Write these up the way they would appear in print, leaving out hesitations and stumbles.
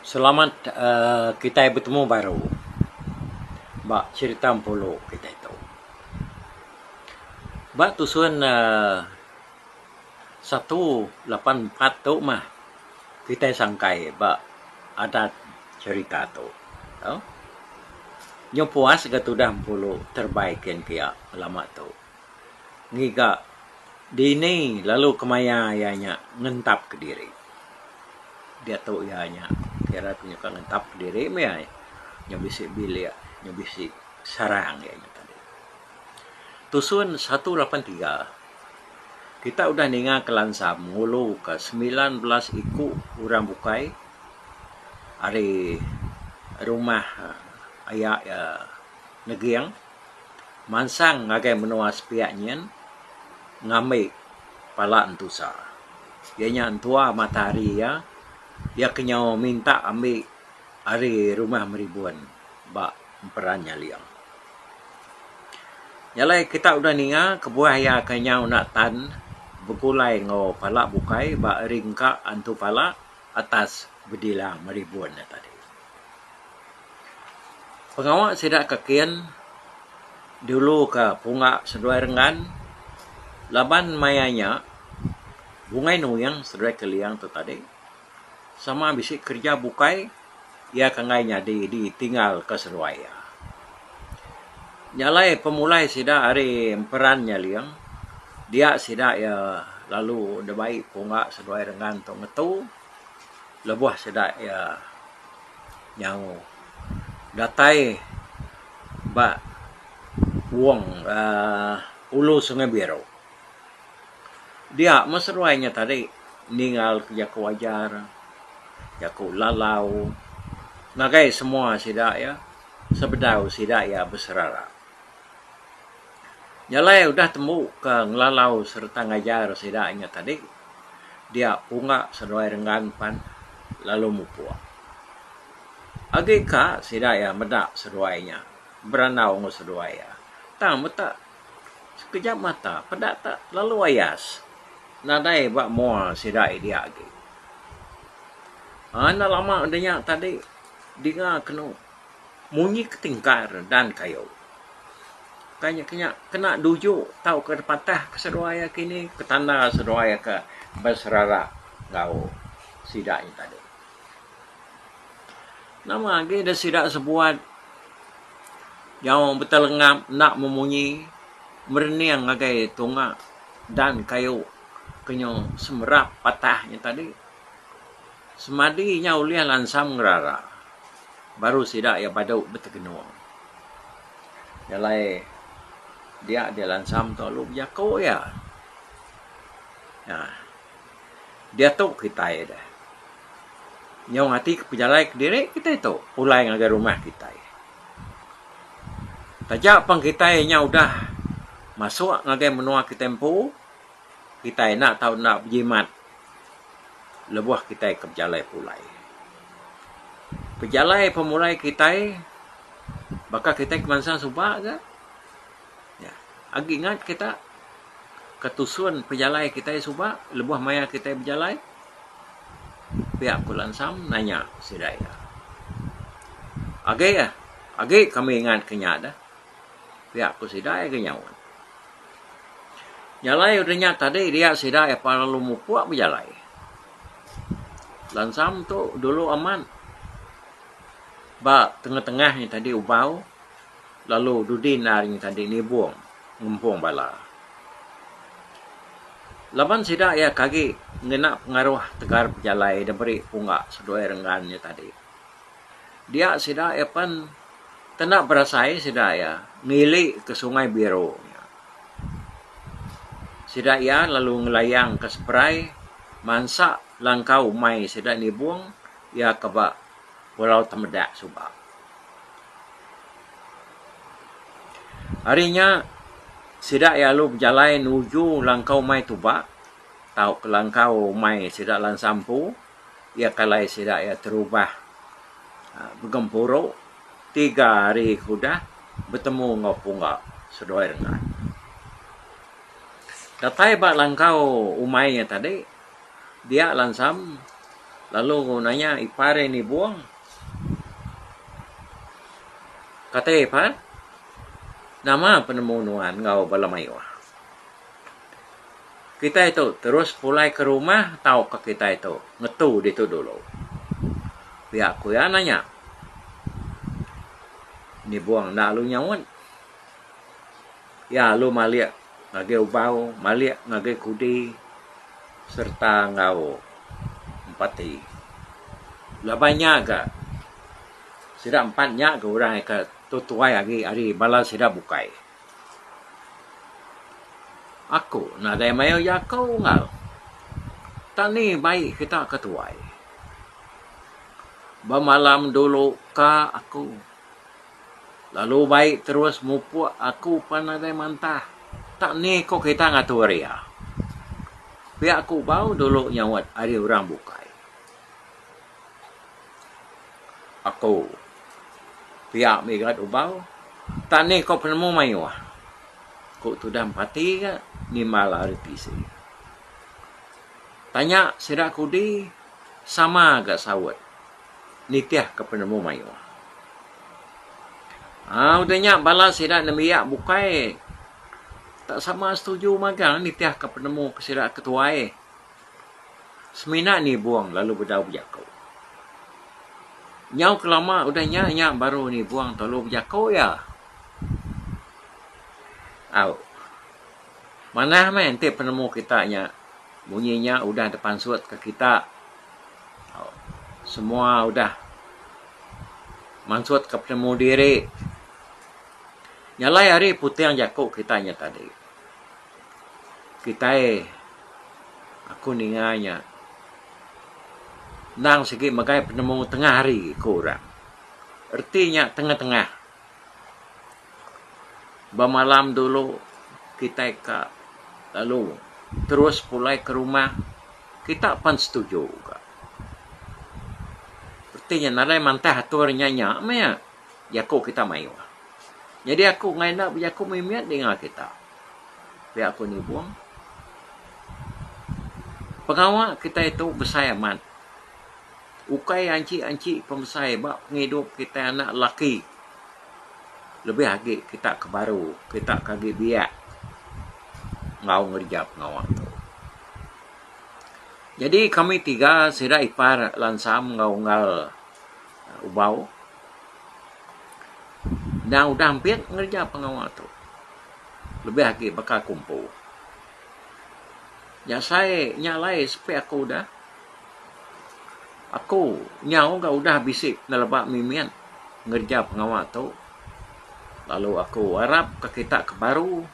Selamat uhh kitai betemu baru ba cherita empulu kitai tu. Ba tusun uhh 184 tu mah kitai sangkai ba adat cherita tu. Nyau puas ga tudah empulu terebai kin kia lama tu. Ngiga dini lalu kemaya iya nya ngentap kediri. Diatu iya nya kira ku nyuka ngentap kediri meh iya. Nya bisi bilik, nya bisi sarang iya nya tadi. Tusun 183 kita udah ninga ke lansam ngulu ka 19 iku orang bukai ari rumah aya iya Neging. Mansang ngagai menua sepiak nyin ngambi pala entusa. Iya nya entua matahari iya, iya ke nyau minta ambi ari rumah Meribun ba Emperan Nyaling. Nya alai kita udah ninga kebuah iya ke nyau enda tan begulai enggau pala bukai ba ringka antu pala atas bedilang Meribun nya tadi. Pengawa sida ke kin dulu ka pungga seduai renggan laban maya nya Bungai Nuing seduai Keling tu tadi sama bisi kereja bukai iya ke enggai nyadi ditinggal ka seduai iya. Nya alai pemulai sida ari emperan Nyaling dia sida iya lalu dibai pungga seduai renggan tu ngetu lebuh sida iya nyau datai ba wong uhh ulu Sungai Biru. Dia meh seduai nya tadi ninggal ke jaku ajar, jaku lalau ngagai semua sida iya sebedau sida iya beserara. Nya alai udah tembu ke ngelalau sereta ngajar sida nya tadi dia pungga seduai renggan pan lalu mupuk. Agi ka sida iya meda seduai nya berandau enggau seduai iya. Tang meta sekejap mata peda ta lalu ayas nadai ba mua sida iya dia agi. Enda lama udah nya tadi dinga kenu munyi ketingkar dan kayu. Kai nya kinya kena duju tauka dipatah ke seduai iya kini ke tanda seduai iya ke beserara enggau sida nya tadi. Nama agi da sida sebuat nyau betelengap enda memunyi merening ngagai tunga dan kayu ke nyau semerap patah nya tadi. Semadi nya ulih lansam ngerara baru sida iya badu betegenung. Nya alai dia dia lansam tu lalu bejaku iya. Nya diatu kitai deh nyau ati ke pejalai kediri kitai tu pulai ngagai rumah kitai. Taja pun kitai nya udah masuk ngagai menua kitai empu kitai enda tau enda bejimat lebuh kitai ke bejalai pulai. Pejalai pemulai kitai baka kitai ke mansang suba ga. Agi ngat kita ke tusun pejalai kitai suba lebuh maya kitai bejalai pia ku Lansam nanya sida iya. Agi agi kami ngat ke nya deh pia ku sida iya ga nyaut. Nya alai udah nya tadi dia sida iya lalu mupuk bejalai. Lansam tu dulu amat ba tengah-tengah nya tadi ubau lalu dudi endar nya tadi nibung ngempung bala. Laban sida iya ke agi ngena pengaruh tegar pejalai da beri pungga seduai renggan nya tadi. Dia sida iya pen tenda berasai sida iya ngili ke Sungai Biru nya. Sida iya lalu ngelayang ke seberai mansa langkau umai sida nibung iya ke ba Pulau Temedak suba. Ari nya sida iya lalu bejalai nuju langkau umai tuba tauka langkau umai sida lansa empu. Iya ke alai sida iya terubah begempuru tiga hari ke udah betemu enggau pungga seduai renggat. Datai ba langkau umai iya tadi dia lansam. Lalu nanya ipar iya nibung. Kati ipar, nama penemu nuan enggau bala mayuh? Kitai tu terus pulai ke rumah tauka kitai tu ngetu ditu dulu? Pia ku iya nanya. Nibung enda lalu nyaut. Iya lalu malik ngagai ubau, malik ngagai kudi sereta enggau empati. Laban nya ga sida empat nya ga orang ke tuai agi ari bala sida bukai. Aku nadai mayuh jaku enggau. Tang ni bai kita ke tuai. Bemalam dulu ka aku. Lalu bai terus mupuk aku pan nadai mantah. Tak ni ko kita ngatur iya. Pia ku bau dulu nyaut ari orang bukai. Aku. Pia migat ubau. Tak ni ko penemu mayuh. Ku tudah empati ga nimbal ari tisi. Tanya sida kudi sama ga saut. Nitihka penemu mayuh. Aa udah nya bala sida nembiak bukai tak sama setuju magang nitihka penemu ke sida ke tuai. Semina nibung lalu bedau bejaku. Nyau kelama udah nya nya baru nibung telu bejaku iya. Au. Manah meh enti penemu kita nya munyi nya udah dipansutka kita. Semua udah mansutka penemu diri. Nya alai ari puting jaku kita nya tadi. Kitai aku ninga nya endang sigi megai penemu tengah hari ku orang. Reti nya tengah-tengah. Bemalam dulu kitai ka lalu terus pulai ke rumah kita pan setuju ga. Reti nya nadai mantah atur nya nya meh jaku kita mayuh. Nyadi aku enggai enda bejaku mimit dinga kita. Pia ku nibung. Pengawa kitai tu besai amat. Ukai anchi-anchi pemesai ba pengidup kitai anak lelaki. Lebih agi kita ke baru, kita ke agi biak enggau ngereja pengawa tu. Nyadi kami tiga sida ipar Lansam enggau unggal Ubau endang udah ampit ngereja pengawa tu. Lebih agi baka aku empu. Nya sai nya alai sepi aku udah. Aku nyau ga udah bisi peneleba mimit ngereja pengawa tu lalu aku arap ka kita ke baru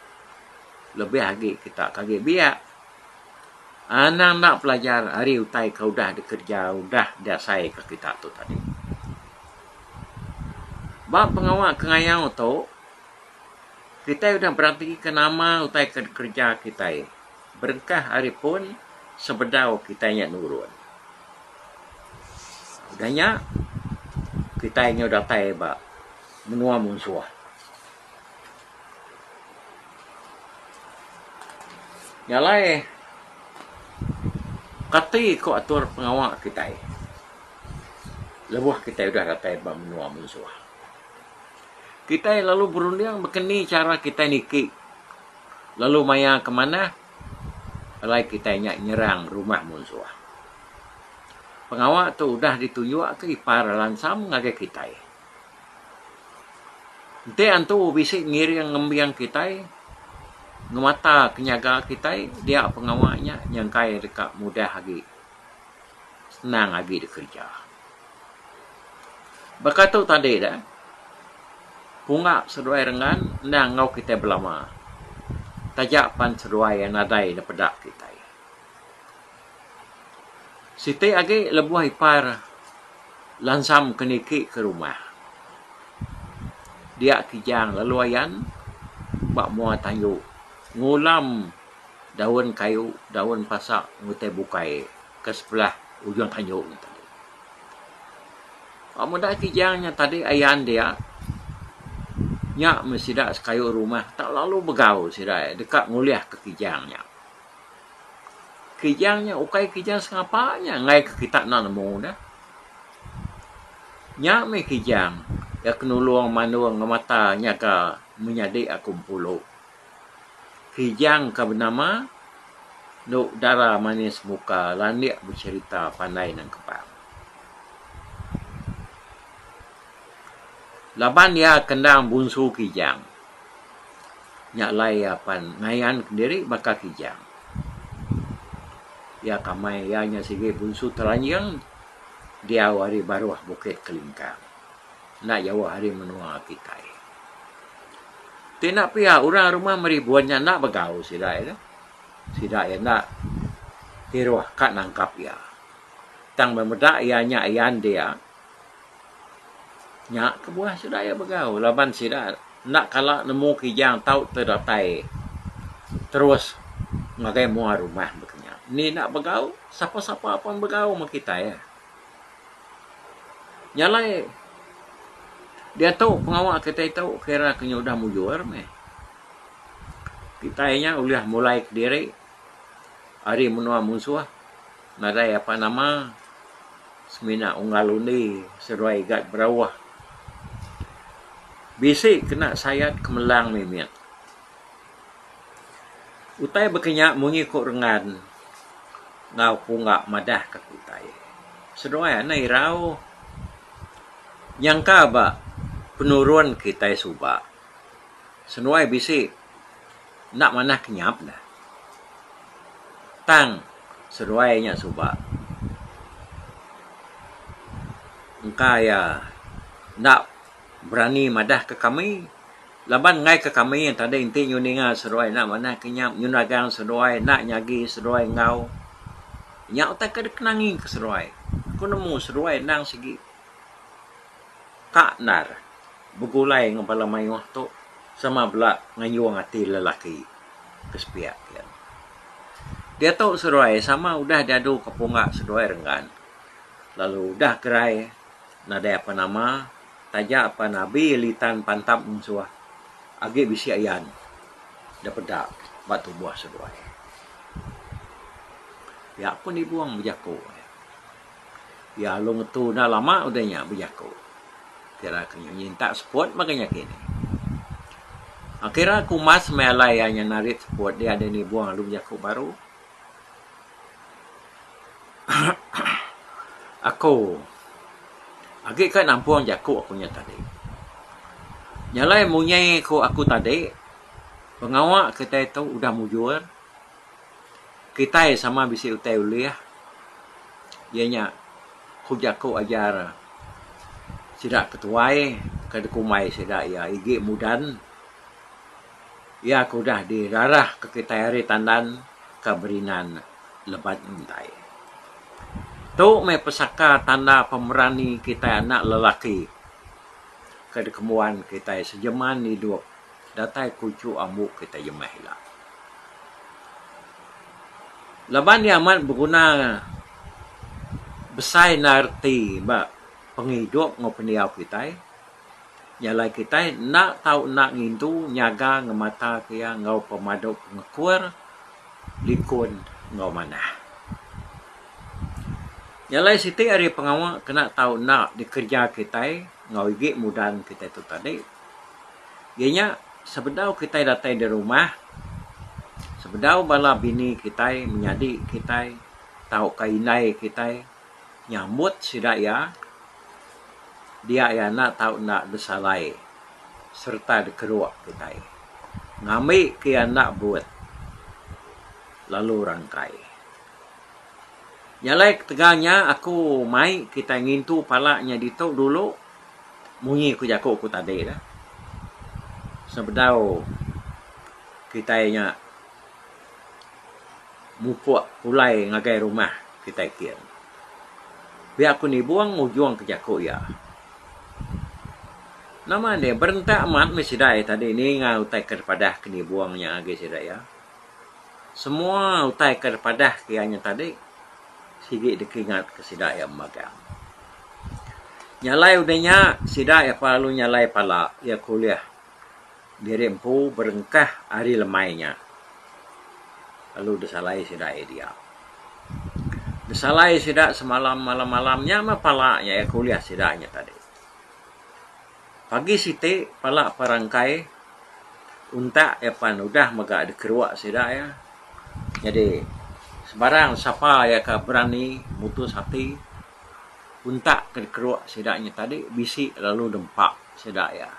lebih agi kita ke agi biak anang enda pelajar ari utai ke udah dikereja udah diasai ka kita tu tadi. Ba pengawa ke ngayau tu kitai udah beratika nama utai ke dikereja kitai. Berengkah ari pun sebedau kitai nya nurun. Udah nya, kitai nyau datai ba menua munsuh. Nya alai, kati ko atur pengawa kitai lebuh kitai udah datai ba menua munsuh. Kitai lalu berunding baka ni chara kitai niki. Lalu maya ke manah, alai kitai nya nyerang rumah munsuh. Pengawa tu udah ditunjukka ipar Lansam ngagai kitai. Enti antu bisi ngiring ngembing kitai, ngemata ke nyaga kitai, dia pengawa nya nyangkai deka mudah agi, senang agi dikereja. Baka tu tadi da, punga seduai rengan endang enggau kitai belama taja pan seduai nadai nepeda kitai. Siti agi lebuh ipar lansam ke niki ke rumah. Dia kijang lalu ayan ba mua tanju ngulam daun kayu, daun pasa enggau utai bukai ke sebelah ujung tanju nya tadi. Pak meda kijang nya tadi ayan dia nya meh sida sekayu rumah tak lalu begau sida deka ngulih ke kijang nya. Kijang nya ukai kijang sengapa nya enggai ke kita enda nemu deh. Nya mih kijang iya ke nulung mandung ngemata nyaga menyadi aku Empulu. Kijang ke benama Endu Dara Manis Muka landik becherita pandai nengkebang. Laban iya ke endang bunsu kijang. Nya alai iya pan ngayan kediri baka kijang. Iya kamai iya nya sigi bunsu telanjing diau ari baruh Bukit Kelingkang enda jauh ari menua kitai. Ti enda pia orang rumah Meribun nya enda begau sida iya. Sida iya enda kiruh ka nangkap iya. Tang meda iya nya ayan dia. Nya kebuah sida iya begau laban sida enda kala nemu kijang tau te datai terus ngagai mua rumah baka nya. Ni enda begau sapa-sapa pun begau meh kitai. Nya alai diatu pengawa kitai tu kira ke nyudah mujur meh. Kitai nya ulih mulai kediri ari menua munsuh nadai apan nama. Semina unggal undi seduai igat berauh. Bisi kena sayat kemelang mimit. Utai baka nya munyi ku Rengan enggau Pungga madah ka kitai. Seduai anang irau nyangka ba penurun kitai suba. Seduai bisi enda manah kenyap ne. Tang seduai nya suba engka iya enda berani madah ke kami laban enggai ke kami tadi enti nyu ninga seduai enda manah kenyap nyu nagang seduai enda nyagi seduai enggau nya utai ke dikenangi ke seduai. Ku nemu seduai endang sigi. Ka endar begulai enggau bala mayuh tu sama bela ngayung ati lelaki ke sepiak kian. Diatu seduai sama udah diadu ke pungga seduai renggan lalu udah gerai nadai apa nama taja pan abi litan pantap munsuh agi bisi ayan da peda ba tubuh seduai. Pia pun ibung bejaku. Iya lalu ngetu enda lama udah nya bejaku. Kira ke nya nyintak seput mega nya kini. Kira ke umas meh alai iya nya narit seput dia deh nibung lalu bejaku baru. Aku agi ka nampung jaku aku nya tadi. Nya alai munyi ku aku tadi pengawa kitai tu udah mujur. Kitai sama bisi utai ulih iya nya ku jaku ajar sida ketuai ke dikumbai sida iya igi mudan iya ke udah dirarah ke kitai ari tandan ke berinan lebat ngintai. Tu meh pesaka tanda pemerani kitai anak lelaki ke dikembuan kitai sejeman idup. Datai kuchu ambu kitai jemah ila. Laban iya amat beguna besai enda reti ba pengidup enggau pendiau kitai, nya alai kitai enda tau enda ngintu nyaga ngemata ke iya enggau pemadu pengekur, likun enggau manah. Nya alai siti ari pengawa kena tau enda dikereja kitai enggau igi mudan kitai tu tadi. Iya nya sebedau kitai datai di rumah, sebedau bala bini kitai, menyadi kitai tauka indai kitai nyambut sida iya, dia iya enda tau enda besalai sereta dikeruk kitai ngambi ke iya enda but lalu rangkai. Nya alai ketegal nya aku mai kitai ngintu pala nya ditu dulu. Munyi ku jaku ku tadi lah. Sebedau kitai nya mupuk pulai ngagai rumah kitai kin. Pia ku Nibong ngujung ke jaku iya. Nama deh berentak amat meh sida iya tadi ninga utai ke dipadah ke Nibong nya agi sida iya. Semua utai ke dipadah ke iya nya tadi sigi dikingat ke sida iya magang. Nya alai udah nya sida iya lalu nyalai pala iya ke ulih diri empu berengkah ari lemai nya lalu disalai sida iya dia. Besalai sida semalam malam-malam nya meh pala nya iya ke ulih sida nya tadi. Pagi siti pala perangkai untak iya pan udah mega dikeruk sida iya. Nyadi sebarang sapa iya ke berani mutus ati untak ke dikeruk sida nya tadi bisi lalu nempa sida iya.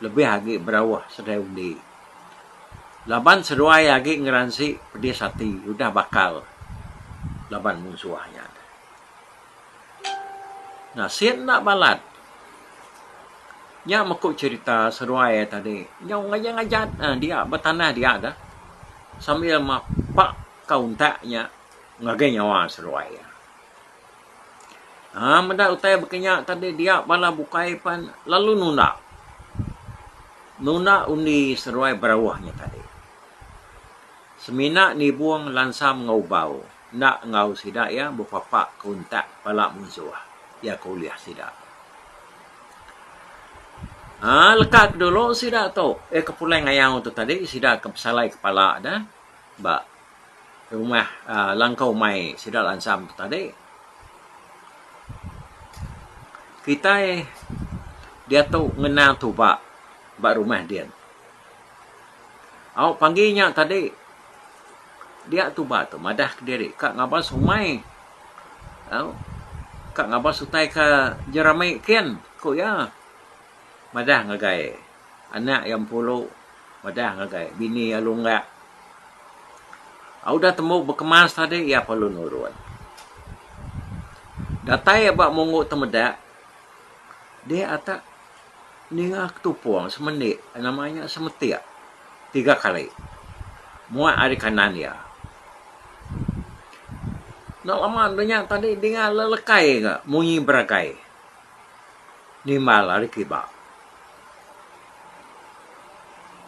Lebih agi berauh sedai undi. Laban seduai agi ngeransi pedis ati udah bakal laban munsuh nya. Nasit enda balat. Nya meku cherita seduai iya tadi nyau ngajat-ngajat dia ba tanah dia dah sambil mapak ka untak nya ngagai nyawa seduai iya. Aa meda utai baka nya tadi dia bala bukai pan lalu nunda. Nunda undi seduai berauh nya tadi. Semina nibung lansam enggau ubau enda enggau sida iya bepapak ke untak bala munsuh iya ke ulih sida. Aa leka ke dulu sida tu iya ke pulai ngayau tu tadi sida ke besalai kepala ne ba rumah aaa langkau umai sida lansam tu tadi. Kitai diatu ngenang tuba ba rumah din. Au pagi nya tadi dia tuba tu madah kediri ka ngabas umai au ka ngabas utai ka jerami kin ku iya madah ngagai anak iya empulu madah ngagai bini iya lunggak. Udah tembu bekemas tadi iya perlu nurun. Datai ba munggu temedak dia atak ninga ketupung semendi nama nya semetik tiga kali muak ari kanan iya. Enda lama enda nya tadi dinga lelekai ga munyi beragai. Nimbal ari kiba.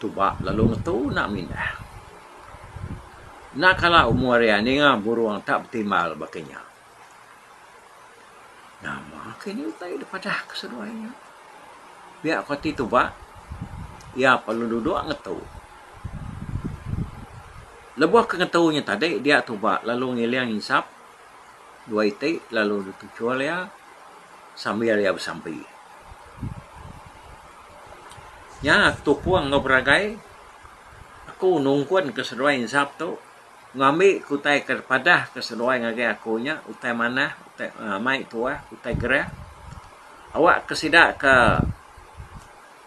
Tuba lalu ngetu enda mindah. Enda kala umur iya ninga burung tak betimbal baka nya. Nama ke ini utai da padah ke seduai nya. Pia ku ati tuba iya perlu duduk ngetu. Lebuh ke ngetu nya tadi dia tuba lalu ngiling insap dua iti lalu dituchul iya. Sambil iya besampi. Nya tupung enggau beragai aku nungkun ke seduai insap tu ngambi ke utai ke padah ke seduai ngagai aku nya utai manah utai mai tuah utai gerah awak ke sida ke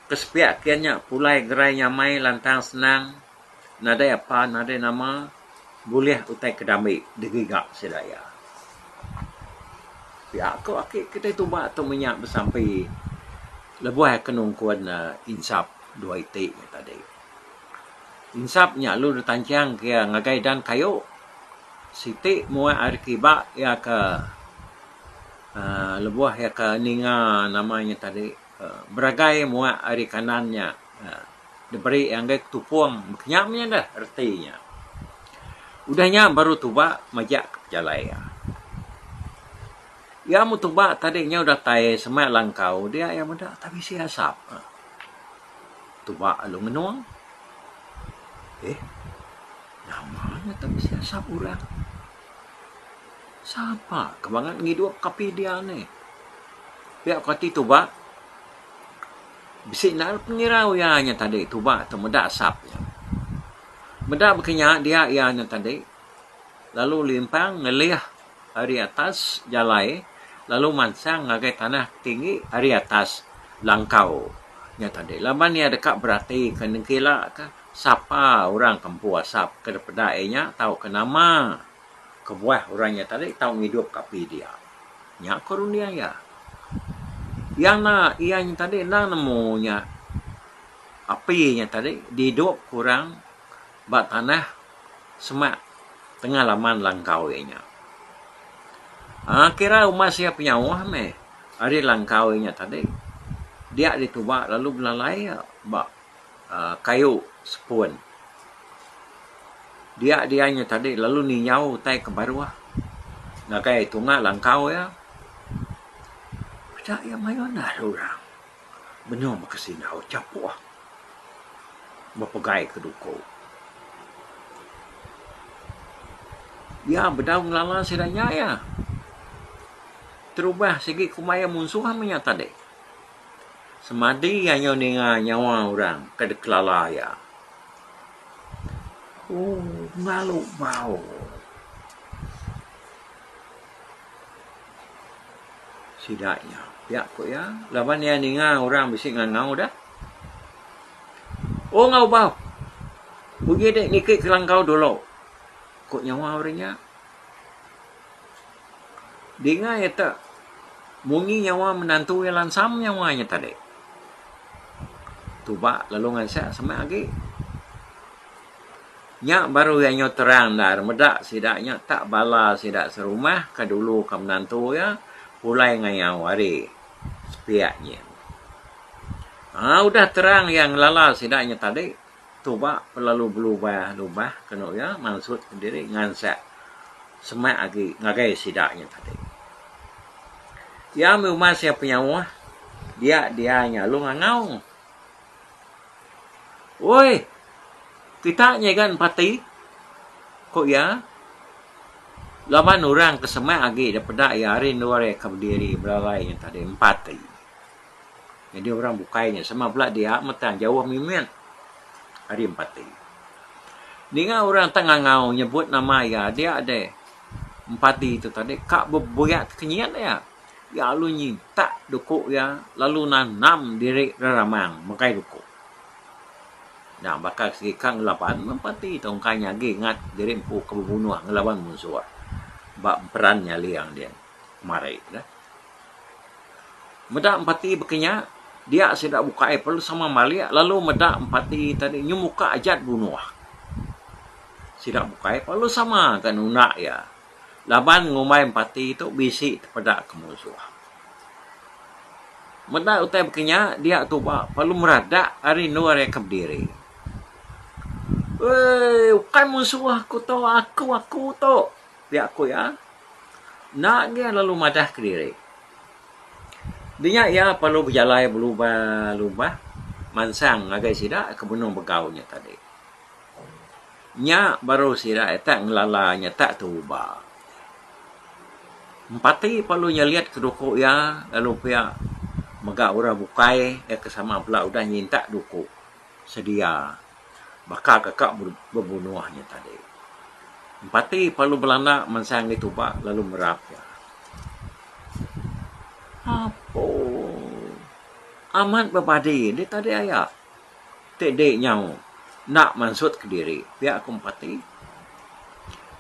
ke sepiak kin nya pulai gerai nyamai lantang senang. Nadai apa nadai nama bulih utai ke dambi digiga sida iya. Pia ko aki kitai tuba tu menya besampi lebuh iya ke nungkun insap dua iti nya tadi. Insap nya lalu ditanchang ke iya ngagai dan kayu siti muak ari kiba iya ke uhh lebuh iya ke ninga nama nya tadi beragai muak ari kanan nya. Diberi iya enggai ketupung bekenyam nya deh reti nya. Udah nya baru tuba majak ke pejalai iya. Iya mu tuba tadi nyau datai semak langkau dia iya meda tak bisi asap. Tuba lalu ngenung. Eh nama nya tak bisi asap orang. Sapa ke bangat ngidup ke api dia nih. Pia ku ati tuba. Bisi enda pengirau iya nya tadi tuba tu meda asap nya. Meda baka nya dia iya nya tadi lalu limpang ngelih ari atas jalai lalu mansang ngagai tanah tinggi ari atas langkau nya tadi laban iya deka berati ke nengkila ka sapa orang ke empu asap ke dipeda iya nya tauka nama kebuah orang nya tadi tau ngidup ka api dia. Nya ko runding iya. Iya enda iya nya tadi enda nemu nya api nya tadi didup ke orang ba tanah semak tengah laman langkau iya nya. Aaa kira umas iya penyauh meh ari langkau iya nya tadi dia dituba lalu belalai iya ba aaa kayu sepun. Dia dia nya tadi lalu ninjau utai ke baruh ngagai tunga langkau iya. Peda iya mayuh endar orang benung bekesindau chapuh bepegai ke duku. Iya bedau ngelala sida nya iya. Terubah sigi kumbai iya munsuh meh nya tadi. Semadi iya nyau ninga nyawa orang ke dikelala iya. Ooh ngalu bau. Sida nya pia ku iya laban iya ninga orang bisi ngangau deh. Oh ngau bau. Uji dek niki ke langkau dulu. Ku nyawa orang nya. Dinga iya te munyi nyawa menantu iya lansam nyawa nya tadi. Tuba lalu ngansak semak agi. Nya baru iya nyau terang endar meda sida nya tak bala sida serumah ke dulu ke menantu iya pulai ngayau ari sepiak nyin. Aa udah terang iya ngelala sida nya tadi tuba pelalu belubah-lubah kenu iya mansut kediri ngansak semak agi ngagai sida nya tadi. Iya meh umas iya penyauh dia dia nya lalu ngangau. Oi kita nyiga empati ku iya laban orang ke semak agi da peda iya ari endur iya ke bediri belalai nya tadi empati. Nyadi orang bukai nya sama bela dia metang jauh mimit ari Empati. Ninga orang tak ngangau nyebut nama iya dia deh Empati tu tadi ka bebuyak tekenyit iya. Iya lalu nyintak duku iya lalu nanam diri reramang megai duku. Enda baka sigi ka ngelaban Empati tu engka nya agi ngat diri empu ke bebunuh ngelaban munsuh ba emperan nyaling din kemari deh. Meda empati baka nya, dia sida bukai perlu sama malik lalu meda empati tadi nyu muka ajat bunuh. Sida bukai perlu sama ga nunda iya laban ngumbai empati tu bisi tepeda ke munsuh. Meda utai baka nya dia tuba perlu meradak ari endur iya ke bediri. Eii ukai munsuh aku tu, aku aku tu pia ku iya. Enda agi lalu madah kediri. Dinya iya perlu bejalai belubah-lubah mansang ngagai sida ke benung begau nya tadi. Nya baru sida tak ngelala nya tak teruba. Empati perlu nyelit ke duku iya lalu pia mega orang bukai iya ke sama bela udah nyintak duku sedia. Baka ke ka bebunuh nya tadi. Empati perlu belanda mansang ngi tuba lalu merap iya. Apo amat bebadi deh tadi aya ti di nyau enda mansut kediri pia ku empati.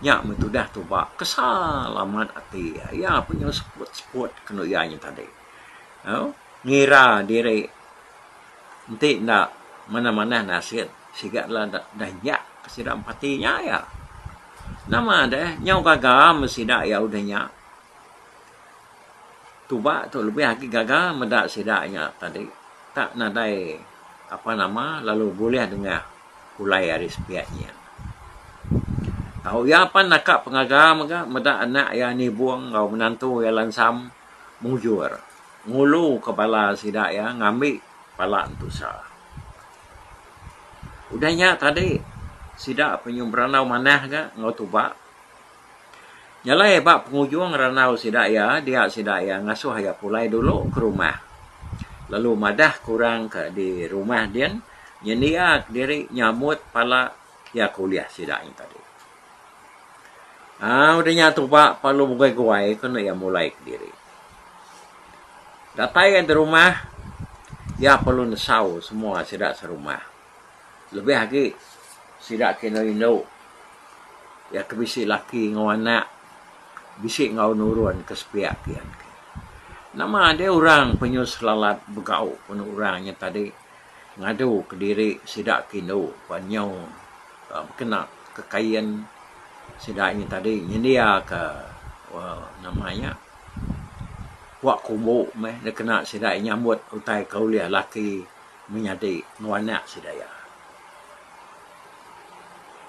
Nya meh tudah tuba kesal amat ati iya. Iya pun nyau seput-seput kenu iya nya tadi. Ngira diri. Enti enda manah-manah nasit siga la dah nyak ke sida empati nya iya. Nama deh nyau gaga meh sida iya udah nya. Tuba tu lebih agi gaga meda sida nya tadi tak nadai apa nama lalu bulih dengah pulai ari sepiak nyin. Tau iya pan naka pengaga mega meda anak iya nibung enggau menantu iya lansam mujur. Ngulu ke bala sida iya ngambi pala entusa. Udah nya tadi sida penyu berandau manah ga enggau tuba. Nyalai ba pengujung randau sida iya dia sida iya ngasuh iya pulai dulu ke rumah lalu madah ke orang ke di rumah din nyendia kediri nyambut pala iya ke ulih sida nya tadi. Aaa udah nya tuba perlu beguai-guai ke enda iya mulai kediri. Datai iya di rumah, iya perlu nesau semua sida serumah. Lebih agi sida ke indu-indu iya ke bisi laki enggau anak bisi enggau nurun ke sepiak kian. Nama deh orang penyu selalat begau pun orang nya tadi. Ngadu kediri sida ke indu ba nyau bekena ke kain sida nya tadi nyendia ka nama nya pua kumbu meh dikena sida nyambut utai ke ulih laki menyadi enggau anak sida iya.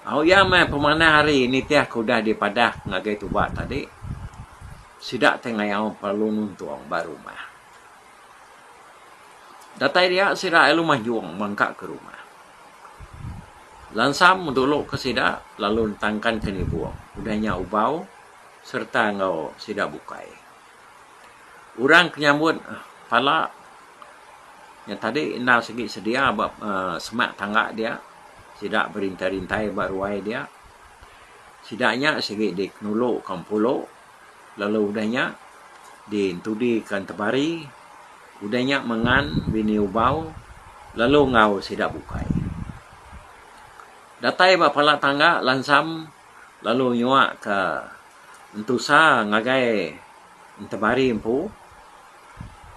Au iya meh pemanah hari nitih ke udah dipadah ngagai tuba tadi sida ti ngayau perlu nuntung ba rumah. Datai dia sida lalu majung mangka ke rumah. Lansam dulu ke sida lalu netangkan ke nibung udah nya ubau sereta enggau sida bukai. Orang ke nyambut pala nya tadi enda sigi sedia ba uhh semak tangga dia sida berintai-rintai ba ruai dia. Sida nya sigi dikenulu ka empulu lalu udah nya dientudi ka entebari udah nya mengan bini ubau lalu enggau sida bukai. Datai ba pala tangga lansam lalu nyua ka entusa ngagai entebari empu.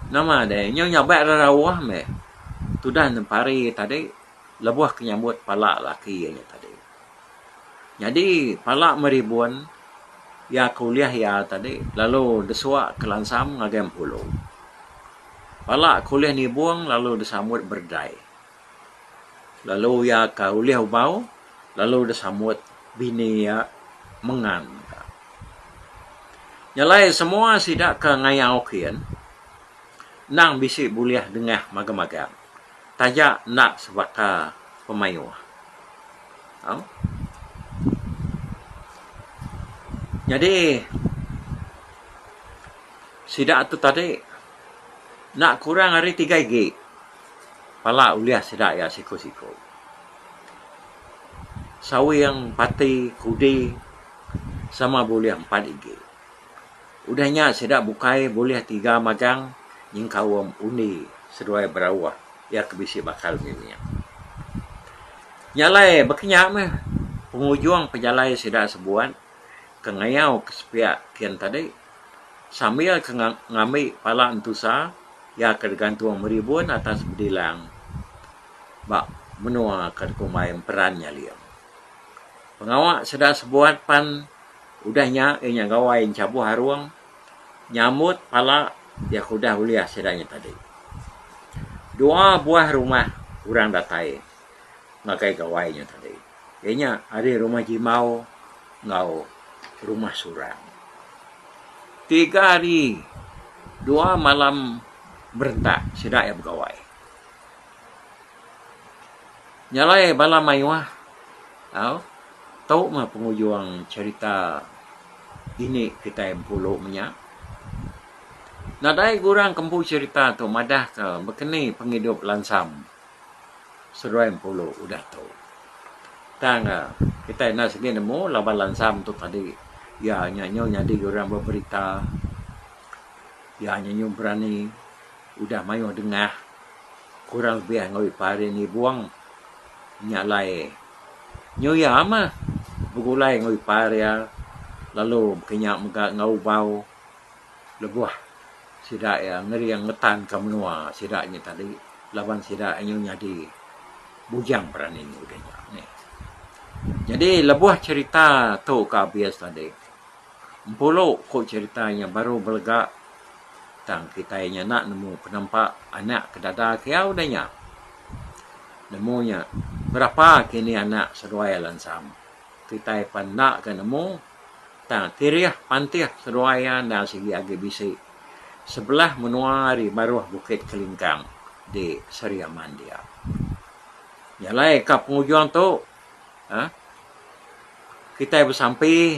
Nama deh nyau nyabak rerauh meh tudah nempari tadi lebuh ke nyambut pala laki iya nya tadi. Nyadi pala meribun iya ke ulih iya tadi lalu desuak ke lansam ngagai empulu. Pala ke ulih nibung lalu disambut berdai. Lalu iya ke ulih ubau lalu disambut bini iya mengan ka. Nyalai semua sida ke ngayau kin endang bisi bulih dengah magang-magang. Taja enda sebaka pemayuh. Au. Nyadi sida tu tadi enda kurang ari tiga igi pala ulih sida iya siku-siku. Sawing, pati, kudi sama bulih empat igi. Udah nya sida bukai bulih tiga magang nyengkaum undi seduai berauh iya ke bisi bakal mimit. Nya alai baka nya meh pengujung pejalai sida sebuat ke ngayau ke sepiak kin tadi sambil ke ngambi pala entusa iya ke digantung meribun atas bedilang ba menua ke dikumbai Emperan Nyaling. Pengawa sida sebuat pan Udah nya iya nya gawai enchabuh arung nyambut pala iya ke udah ulih sida nya tadi. Dua buah rumah orang datai ngagai gawai nya tadi. Iya nya ari rumah Jimbau enggau rumah Surang. Tiga hari dua malam berentak sida iya begawai. Nya alai bala mayuh au tu mah pengujung cherita ini kitai empulu menya. Nadai gurang ke empu cherita tu madah ke bekeni pengidup lansam seduai empulu udah tu. Tang kitai enda sigi nemu laban lansam tu tadi iya nya nyau nyadi orang beberita iya nya nyau berani udah mayuh dengah. Kurang lebih enggau ipar ari nibung nya alai nyu iya mah begulai enggau ipar iya lalu baka nya mega enggau ubau lebuh sida iya ngering ngetanka menua sida nya tadi laban sida nyu nyadi bujang berani udah nya nih. Nyadi lebuh cherita tu ke abis tadi. Empulu ku cherita nya baru belega tang kitai nya enda nemu penempa anak ke dada kiau udah nya. Nemu nya berapa kini anak seduai lansam. Kitai pan enda ga nemu tang tirih pantih seduai iya enda sigi agi bisi sebelah menua ari baruh Bukit Kelingkang di Seri Aman dia. Nya alai ka pengujung tu uhh Kitai besampi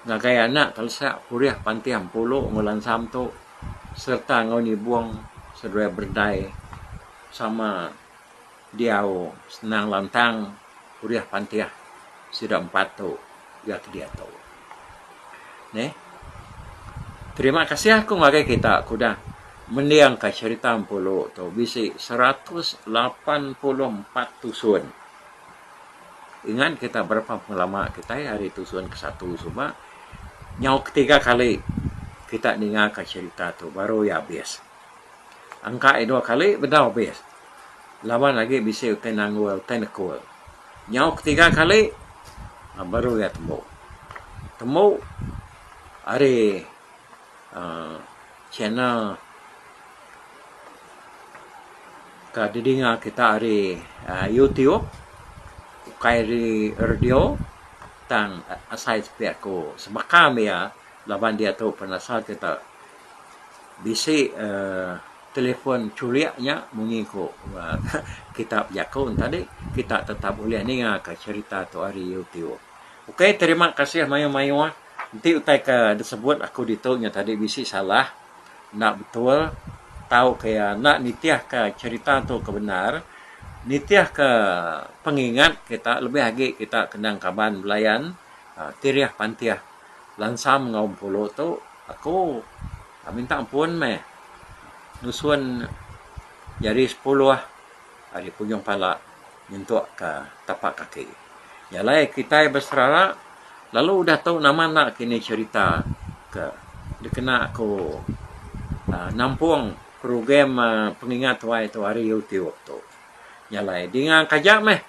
ngagai anak telesak purih pantih empulu enggau lansam tu sereta enggau nibung seduai berdai sama diau senang lantang purih pantih sida empat tu iya ke diatu. Neh. Terima kasih aku ngagai kita ke udah mendingka cherita empulu tu bisi 184 tusun. Ingat kita berapa pengelama kitai ari tusun ke satu suba nyau ketiga kali kita ninga ka cherita tu baru iya abis. Angka iya dua kali bedau abis laban agi bisi utai nanggul utai nekul. Nyau ketiga kali baru iya tembu. Tembu ari uhh channel Ka didinga kita ari YouTube ukai ari radio tang asai sepi aku sebaka mih iya laban diatu penasa kita bisi uhh. Telefon chulik nya munyi ku kita bejaku ne tadi kita tetap ulih ninga ka cherita tu ari YouTube. Ok terima kasih mayuh mayuh enti utai ke disebut aku ditu nya tadi bisi salah enda betul tauka iya enda nitih ka cherita tu ke bendar nitih ka pengingat kita lebih agi kita ke endang kaban belayan tirih pantih lansam enggau empulu tu aku minta ampun meh nusun jari sepuluh ari pujung pala nyentuk ka tapak kaki. Nya alai kitai beserara lalu udah tu nama enda kini cherita ke dikena aku uhh nampung program uhh pengingat tuai tu ari YouTube tu. Nya alai dinga ka aja meh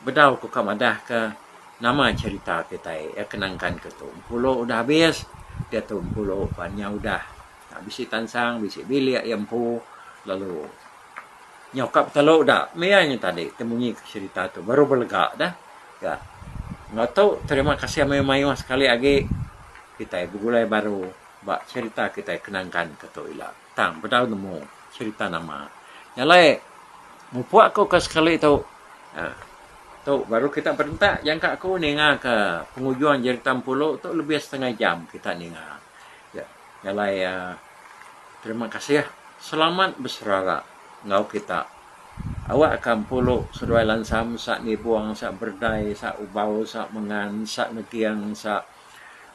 bedau ku ka madah ka nama cherita kitai ke nangkan ke tu. Empulu udah abis diatu empulu pan nya udah bisi tansang bisi bilik iya empu lalu. Nyau ka betelu da mia nya tadi ti munyi ke cherita tu baru belega dah ga. Enggau tu terima kasih mayuh mayuh sekali agi kitai begulai baru ba cherita kitai ke nangkan ke tu ila. Tang bedau nemu cherita nama. Nya alai mupuk ku ke sekali tu uhh tu baru kita berentak jangka aku ninga ke pengujung jerita empulu tu lebih setengah jam kita ninga. Ga nya alai uhh terima kasih. Selamat beserara enggau kita. Awak ka empulu seduai lansam sa nibung sa berdai sa ubau sa mengan sa neging sa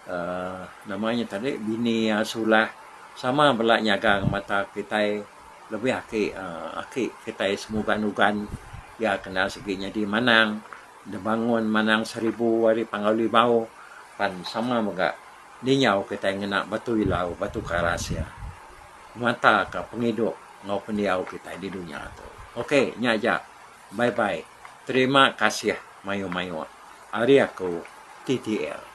uhh nama nya tadi bini iya sulah sama bela nyaga ngemata kitai lebih aki uhh aki kitai semugan ugan iya kena sigi nyadi manang dibangun manang seribu ari Panggau Libau pan sama mega ninyau kitai ngena batu ilau batu karas iya. Mata ka pengidup enggau pendiau kitai di dunya tu. Ok nya aja. Bye bye. Terima kasih mayuh-mayuh ari aku TTL.